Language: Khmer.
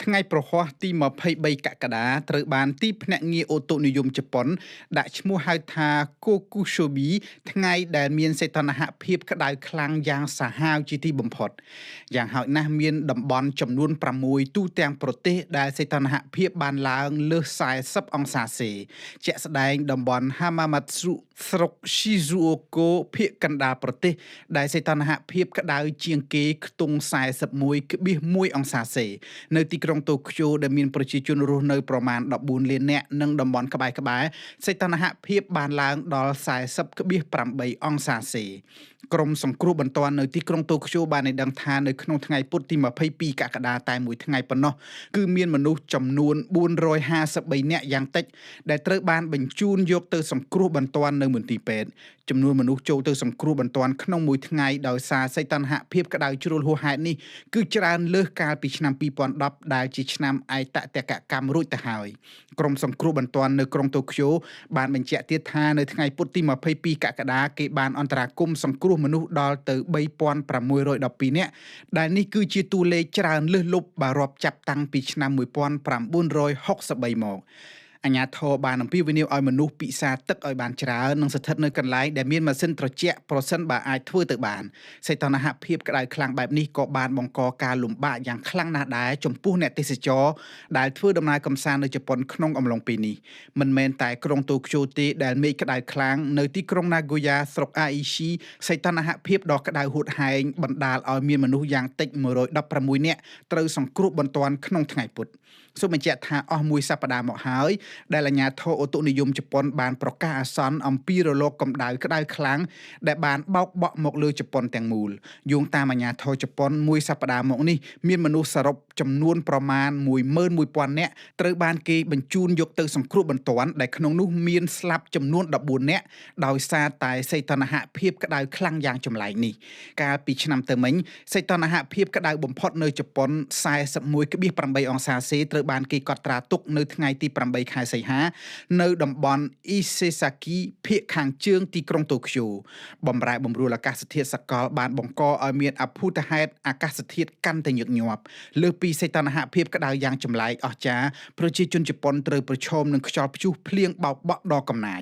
ថ្ងៃព្រហស្បតិ៍ទី23កក្កដាត្រូវបានទីភ្នាក់ងារអូតុនិយមជប៉ុនដាក់ឈ្មោះហៅថា Kokushobi ថ្ងៃដែលមានសីតុណ្ហភាពក្តៅខ្លាំងយ៉ាងសាហាវជាទីបំផុតយ៉ាងហោចណាស់មានតំបន់ចំនួន6ទូទាំងប្រទេសដែលសីតុណ្ហភាពបានឡើងលើស40អង្សាសេជាក់ស្ដែងតំបន់ Hamamatsu ស្រុក Shizuoka ភាគកណ្ដាលប្រទេសដែលសីតុណ្ហភាពក្តៅជាងគេខ្ទង់41.1អង្សាសេនៅទីក្រុងតូក្យូដែលមានប្រជាជនរស់នៅប្រមាណ14លាននាក់និងតំបន់ក្បែរៗសីតុណ្ហភាពបានឡើងដល់40.8អង្សាសេក្រមសង្គ្រោះបន្ទាន់នៅទីក្រុងតូក្យូបានឲ្យដឹងថានៅក្នុងថ្ងៃពុធទី22កក្កដាតែមួយថ្ងៃប៉ុណ្ណោះគឺមានមនុស្សចំនួន453នាក់យ៉ាងតិចដែលត្រូវបានបញ្ជូនយកទៅសង្គ្រោះបន្ទាន់នៅមន្ទីរពេទ្យចំនួនមនុស្សចូលទៅសង្គ្រោះបន្ទាន់ក្នុងមួយថ្ងៃដោយសារសីតុណ្ហភាពក្តៅជ្រុលហួសហេតុនេះគឺច្រើនលើសកាលពីឆ្នាំ2010ដែលជាឆ្នាំឯតទគ្គកម្មរួចទៅហើយក្រមសង្គ្រោះបន្ទាន់នៅក្រុងតូក្យូបានបញ្ជាក់ទៀតថានៅថ្ងៃពុធទី22កក្កដាគេបានអន្តរាគមន៍សង្គ្រោះមនុស្សដល់ទៅ3612នាក់ដែលនេះគឺជាតួលេខច្រើនលើសលប់បើរាប់ចាប់តាំងពីឆ្នាំ1963មកអាជ្ញាធរបានអំពាវនាវឲ្យមនុស្សពិសាទឹកឲ្យបានច្រើននិងស្ថិតនៅកន្លែងដែលមានម៉ាស៊ីនត្រជាក់ប្រសិនបើអាចធ្វើទៅបានសីតុណ្ហភាពក្តៅខ្លាំងបែបនេះក៏បានបង្កការលំបាកយ៉ាងខ្លាំងណាស់ដែរចំពោះអ្នកទេសចរដែលធ្វើដំណើរកម្សាន្តនៅជប៉ុនក្នុងអំឡុងពេលនេះមិនមែនតែក្រុងតូក្យូទេដែលមេឃក្តៅខ្លាំងនៅទីក្រុងណាហ្គូយ៉ាស្រុកអាអ៊ីស៊ីសីតុណ្ហភាពដ៏ក្តៅហួតហែងបណ្ដាលឲ្យមានមនុស្សយ៉ាងតិច116នាក់ត្រូវសង្គ្រោះបន្ទាន់ក្នុងថ្ងៃពុធសូមបញ្ជាក់ថាអស់មួយសប្តាហ៍មកហើយដែលអាជ្ញាធរអូតុនិយមជប៉ុនបានប្រកាសអាសន្នអំពីរលកកម្ដៅក្តៅខ្លាំងដែលបានបោកបក់មកលើជប៉ុនទាំងមូលយោងតាមអាជ្ញាធរជប៉ុនមួយសប្តាហ៍មកនេះមានមនុស្សសរុបចំនួនប្រមាណ11000នាក់ត្រូវបានគេបញ្ជូនយកទៅសង្គ្រោះបន្ទាន់ដែលក្នុងនោះមានស្លាប់ចំនួន14នាក់ដោយសារតែសីតុណ្ហភាពក្តៅខ្លាំងយ៉ាងចម្លែកនេះកាលពីឆ្នាំទៅមិញសីតុណ្ហភាពក្តៅបំផុតនៅជប៉ុន41.8អង្សាសេត្រូវបានគេកត់ត្រាទុកនៅថ្ងៃទី8ខែសីហានៅតំបន់អ៊ីសេសាគីភាគខាងជើងទីក្រុងតូក្យូបំរែបំរួលអាកាសធាតុសកលបានបង្កឲ្យមានអភូតហេតុអាកាសធាតុកាន់តែញឹកញាប់លើសពីសីតុណ្ហភាពក្តៅយ៉ាងចម្លែកអស្ចារ្យប្រជាជនជប៉ុនត្រូវប្រឈមនឹងខ្យល់ព្យុះភ្លៀងបោកបក់ដ៏កំណាច